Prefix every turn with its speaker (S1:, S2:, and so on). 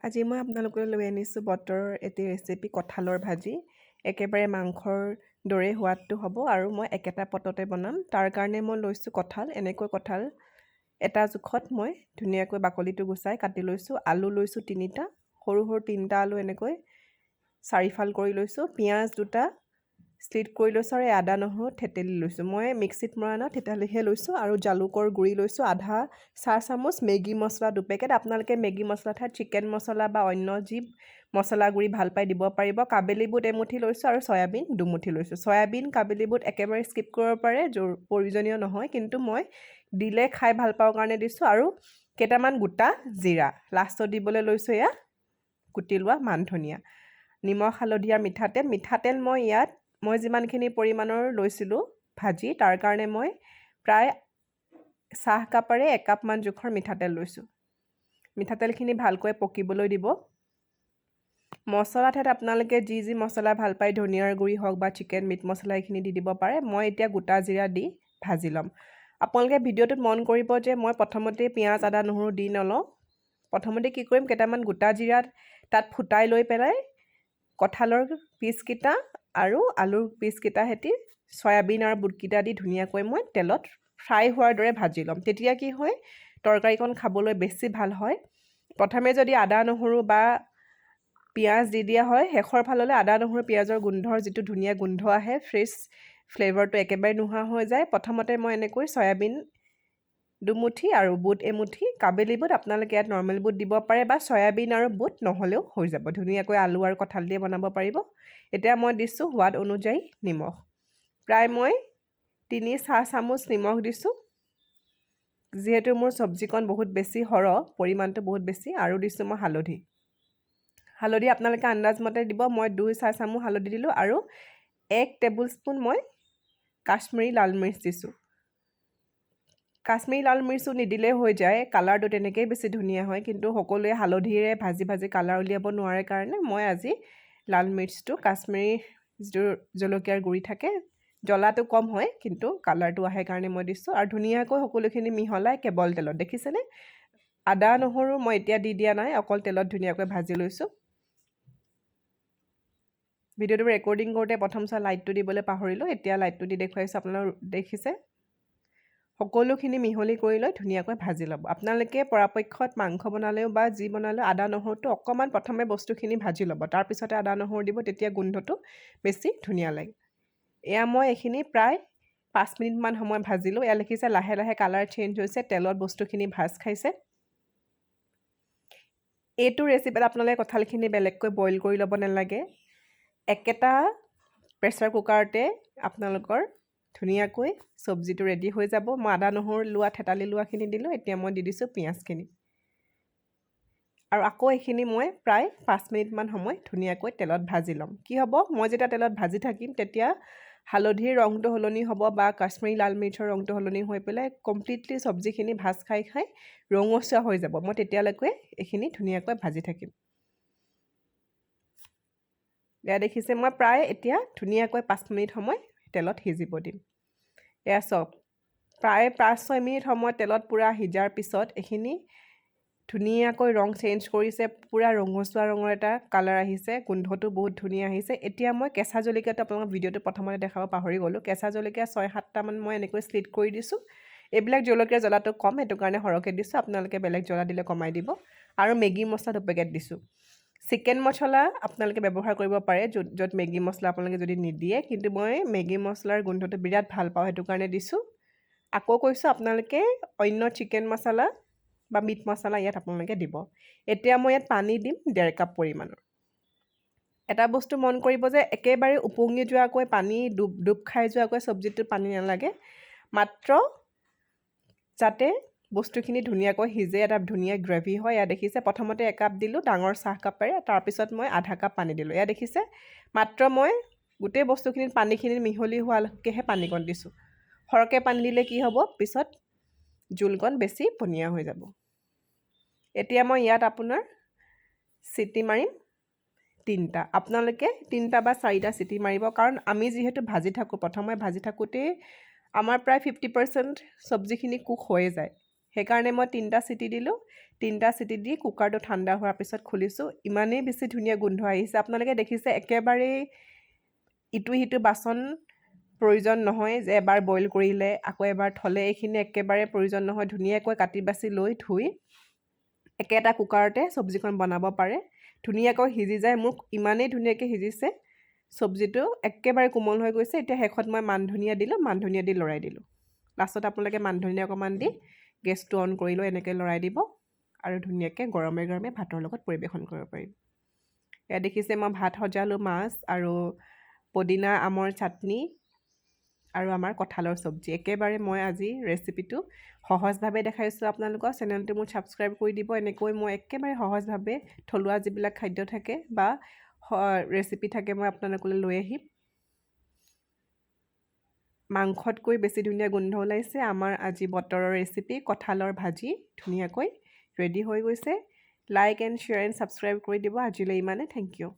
S1: আজি মই আপোনালোকলৈ লৈ আনিছোঁ বতৰৰ এটি ৰেচিপি, কঁঠালৰ ভাজি। একেবাৰে মাংসৰ দৰে সোৱাদটো হ'ব আৰু মই একেটা পটতে বনাম। তাৰ কাৰণে মই লৈছোঁ কঁঠাল। এনেকৈ কঁঠাল এটা জোখত মই ধুনীয়াকৈ বাকলিটো গুচাই কাটি লৈছোঁ। আলু লৈছোঁ তিনিটা, সৰু সৰু তিনিটা আলু এনেকৈ চাৰিফাল কৰি লৈছোঁ। পিঁয়াজ দুটা শ্লিট কৰি লৈছোঁ আৰু আদা নহৰু থেতেলি লৈছোঁ। মই মিক্সিত মৰা নাই, থেতেলিহে লৈছোঁ। আৰু জালুকৰ গুড়ি লৈছোঁ আধা চাহ চামুচ, মেগী মছলা 2 পেকেট। আপোনালোকে মেগী মছলা ঠাইত চিকেন মছলা বা অন্য যি মছলা গুড়ি ভাল পাই দিব পাৰিব। কাবেলি বুট এমুঠি লৈছোঁ আৰু চয়াবিন দুমুঠি লৈছোঁ। চয়াবিন, কাবেলি বুট একেবাৰে স্কিপ কৰিব পাৰে, প্ৰয়োজনীয় নহয়, কিন্তু মই দিলে খাই ভাল পাওঁ কাৰণে দিছোঁ। আৰু কেইটামান গোটা জিৰা লাষ্টত দিবলৈ লৈছোঁ। এয়া কুটি লোৱা মান ধনিয়া, নিমখ, হালধি আৰু মিঠাতেল। মিঠাতেল মই ইয়াত মই যিমানখিনি পৰিমাণৰ লৈছিলোঁ ভাজি, তাৰ কাৰণে মই প্ৰায় চাহ কাপেৰে একাপমান জোখৰ মিঠাতেল লৈছোঁ। মিঠাতেলখিনি ভালকৈ পকিবলৈ দিব। মছলা ঠাইত আপোনালোকে যি যি মছলা ভাল পায়, ধনিয়াৰ গুড়ি হওক বা চিকেন মিট মছলা, এইখিনি দি দিব পাৰে। মই এতিয়া গোটা জিৰা দি ভাজি ল'ম। আপোনালোকে ভিডিঅ'টোত মন কৰিব যে মই প্ৰথমতে পিঁয়াজ, আদা, নহৰু দি নলওঁ। প্ৰথমতে কি কৰিম? কেইটামান গোটা জিৰা তাত ফুটাই লৈ পেলাই কঁঠালৰ পিচকেইটা আৰু আলুৰ পিচকেইটা সৈতে চয়াবিন আৰু বুটকেইটা দি ধুনীয়াকৈ মই তেলত ফ্ৰাই হোৱাৰ দৰে ভাজি ল'ম। তেতিয়া কি হয়, তৰকাৰীকণ খাবলৈ বেছি ভাল হয়। প্ৰথমে যদি আদা, নহৰু বা পিঁয়াজ দি দিয়া হয়, শেষৰ ফাললৈ আদা, নহৰু, পিঁয়াজৰ গোন্ধৰ যিটো ধুনীয়া গোন্ধ আহে, ফ্ৰেছ ফ্লেভাৰটো একেবাৰে নোহোৱা হৈ যায়। প্ৰথমতে মই এনেকৈ চয়াবিন দুমুঠি আৰু বুট এমুঠি, কাবেলি বুট, আপোনালোকে ইয়াত নৰ্মেল বুট দিব পাৰে বা চয়াবিন আৰু বুট নহ'লেও হৈ যাব। ধুনীয়াকৈ আলু আৰু কঁঠাল দিয়ে বনাব পাৰিব। এতিয়া মই দিছোঁ সোৱাদ অনুযায়ী নিমখ। প্ৰায় মই 3 চাহ চামুচ নিমখ দিছোঁ, যিহেতু মোৰ চব্জিকণ বহুত বেছি সৰহ, পৰিমাণটো বহুত বেছি। আৰু দিছোঁ মই হালধি। হালধি আপোনালোকে আন্দাজমতে দিব। মই 2 চাহ চামুচ হালধি দিলোঁ আৰু 1 টেবুল স্পুন মই কাশ্মীৰী লাল মিৰ্চ দিছোঁ। কাশ্মীৰী লাল মিৰ্চো নিদিলেও হৈ যায়, কালাৰটো তেনেকেই বেছি ধুনীয়া হয়। কিন্তু সকলোৱে হালধিৰে ভাজি ভাজি কালাৰ উলিয়াব নোৱাৰে কাৰণে মই আজি লাল মিৰ্চটো, কাশ্মীৰী যিটো জলকীয়াৰ গুড়ি থাকে, জ্বলাটো কম হয় কিন্তু কালাৰটো আহে কাৰণে মই দিছোঁ। আৰু ধুনীয়াকৈ সকলোখিনি মিহলাই কেৱল তেলত, দেখিছেনে, আদা নহৰু মই এতিয়া দি দিয়া নাই, অকল তেলত ধুনীয়াকৈ ভাজি লৈছোঁ। ভিডিঅ'টো ৰেকৰ্ডিং কৰোঁতে প্ৰথম চোৱা লাইটটো দিবলৈ পাহৰিলোঁ। এতিয়া লাইটটো দি দেখুৱাইছোঁ। আপোনালোক দেখিছে, সকলোখিনি মিহলি কৰি লৈ ধুনীয়াকৈ ভাজি ল'ব। আপোনালোকে পৰাপক্ষত মাংস বনালেও বা যি বনালেও আদা নহৰুটো অকণমান প্ৰথমে বস্তুখিনি ভাজি ল'ব, তাৰপিছতে আদা নহৰু দিব, তেতিয়া গোন্ধটো বেছি ধুনীয়া লাগে। এয়া মই এইখিনি প্ৰায় 5 মিনিটমান সময় ভাজিলোঁ। এয়া দেখিছে, লাহে লাহে কালাৰ চেঞ্জ হৈছে, তেলত বস্তুখিনি ভাজ খাইছে। এইটো ৰেচিপিত আপোনালোকে কঁঠালখিনি বেলেগকৈ বইল কৰি ল'ব নালাগে। একেটা প্ৰেছাৰ কুকাৰতে আপোনালোকৰ ধুনীয়াকৈ চব্জিটো ৰেডি হৈ যাব। মই আদা নহৰু লোৱা, থেতালি লোৱাখিনি দিলোঁ। এতিয়া মই দি দিছোঁ পিঁয়াজখিনি আৰু আকৌ এইখিনি মই প্ৰায় 5 মিনিটমান সময় ধুনীয়াকৈ তেলত ভাজি ল'ম। কি হ'ব, মই যেতিয়া তেলত ভাজি থাকিম, তেতিয়া হালধিৰ ৰংটো সলনি হ'ব বা কাশ্মীৰী লাল মিৰ্চৰ ৰংটো সলনি হৈ পেলাই কমপ্লিটলি চব্জিখিনি ভাজ খাই খাই ৰঙচুৱা হৈ যাব। মই তেতিয়ালৈকে এইখিনি ধুনীয়াকৈ ভাজি থাকিম। এয়া দেখিছে, মই প্ৰায় এতিয়া ধুনীয়াকৈ 5 মিনিট সময় তেলত সিজিব দিম। এয়া চাওক, প্ৰায় 5-6 মিনিট সময় তেলত পূৰা সিজাৰ পিছত এইখিনি ধুনীয়াকৈ ৰং চেঞ্জ কৰিছে, পূৰা ৰঙচুৱা ৰঙৰ এটা কালাৰ আহিছে, গোন্ধটো বহুত ধুনীয়া আহিছে। এতিয়া মই কেঁচা জলকীয়াটো আপোনালোকক ভিডিঅ'টো প্ৰথমতে দেখাব পাহৰি গ'লোঁ। কেঁচা জলকীয়া 6-7টামান মই এনেকৈ শ্লিট কৰি দিছোঁ। এইবিলাক জলকীয়া জ্বলাটো কম, সেইটো কাৰণে সৰহকৈ দিছোঁ। আপোনালোকে বেলেগ জ্বলা দিলে কমাই দিব। আৰু মেগী মছলা 2 পেকেট দিছোঁ। চিকেন মছলা আপোনালোকে ব্যৱহাৰ কৰিব পাৰে, য'ত য'ত মেগী মছলা আপোনালোকে যদি নিদিয়ে। কিন্তু মই মেগী মছলাৰ গোন্ধটো বিৰাট ভাল পাওঁ, সেইটো কাৰণে দিছোঁ। আকৌ কৈছোঁ, আপোনালোকে অন্য চিকেন মছলা বা মিট মছলা ইয়াত আপোনালোকে দিব। এতিয়া মই ইয়াত পানী দিম 1.5 কাপ পৰিমাণৰ। এটা বস্তু মন কৰিব যে একেবাৰে উপঙি যোৱাকৈ পানী, ডুব ডুব খাই যোৱাকৈ চব্জিটোত পানী নালাগে। মাত্ৰ যাতে বস্তুখিনি ধুনীয়াকৈ সিজে, এটা ধুনীয়া গ্ৰেভি হয়। এয়া দেখিছে, প্ৰথমতে একাপ দিলোঁ ডাঙৰ চাহ কাপেৰে, তাৰপিছত মই আধা কাপ পানী দিলোঁ। এয়া দেখিছে, মাত্ৰ মই গোটেই বস্তুখিনিত পানীখিনি মিহলি হোৱালৈকেহে পানীকণ দিছোঁ। সৰহকৈ পানী দিলে কি হ'ব, পিছত জোলকণ বেছি পনীয়া হৈ যাব। এতিয়া মই ইয়াত আপোনাৰ চিটি মাৰিম তিনিটা। আপোনালোকে তিনিটা বা চাৰিটা চিটি মাৰিব, কাৰণ আমি যিহেতু ভাজি থাকোঁ, প্ৰথমে ভাজি থাকোঁতেই আমাৰ প্ৰায় 50% চব্জিখিনি কুক হৈয়ে যায়। সেইকাৰণে মই 3টা চিটি দিলোঁ। 3টা চিটি দি কুকাৰটো ঠাণ্ডা হোৱাৰ পিছত খুলিছোঁ। ইমানেই বেছি ধুনীয়া গোন্ধ আহিছে, আপোনালোকে দেখিছে। একেবাৰেই ইটো সিটো বাচন প্ৰয়োজন নহয় যে এবাৰ বইল কৰিলে আকৌ এবাৰ থ'লে, এইখিনি একেবাৰে প্ৰয়োজন নহয়। ধুনীয়াকৈ কাটি বাছি লৈ ধুই একেটা কুকাৰতে চব্জিখন বনাব পাৰে। ধুনীয়াকৈ সিজি যায়। মোৰ ইমানেই ধুনীয়াকৈ সিজিছে, চব্জিটো একেবাৰে কোমল হৈ গৈছে। এতিয়া শেষত মই মান ধনিয়া দিলোঁ। মান ধনিয়া দি লৰাই দিলোঁ। লাষ্টত আপোনালোকে মান ধনিয়া অকণমান দি গেছটো অন কৰি লৈ এনেকৈ লৰাই দিব আৰু ধুনীয়াকৈ গৰমে গৰমে ভাতৰ লগত পৰিৱেশন কৰিব পাৰিব। এয়া দেখিছে, মই ভাত সজালোঁ, মাছ আৰু পদিনা আমৰ চাটনি আৰু আমাৰ কঁঠালৰ চব্জি। একেবাৰে মই আজি ৰেচিপিটো সহজভাৱে দেখাইছোঁ আপোনালোকক। চেনেলটো মোৰ ছাবস্ক্ৰাইব কৰি দিব। এনেকৈ মই একেবাৰে সহজভাৱে থলুৱা যিবিলাক খাদ্য থাকে বা ৰেচিপি থাকে, মই আপোনালোকলৈ লৈ আহিম। মাংসতকৈ বেছি ধুনীয়া গোন্ধ ওলাইছে। আমাৰ আজি বতৰৰ ৰেচিপি কঁঠালৰ ভাজি ধুনীয়াকৈ ৰেডি হৈ গৈছে। Like and share and subscribe কৰি দিব। আজিলৈ ইমানে, thank U.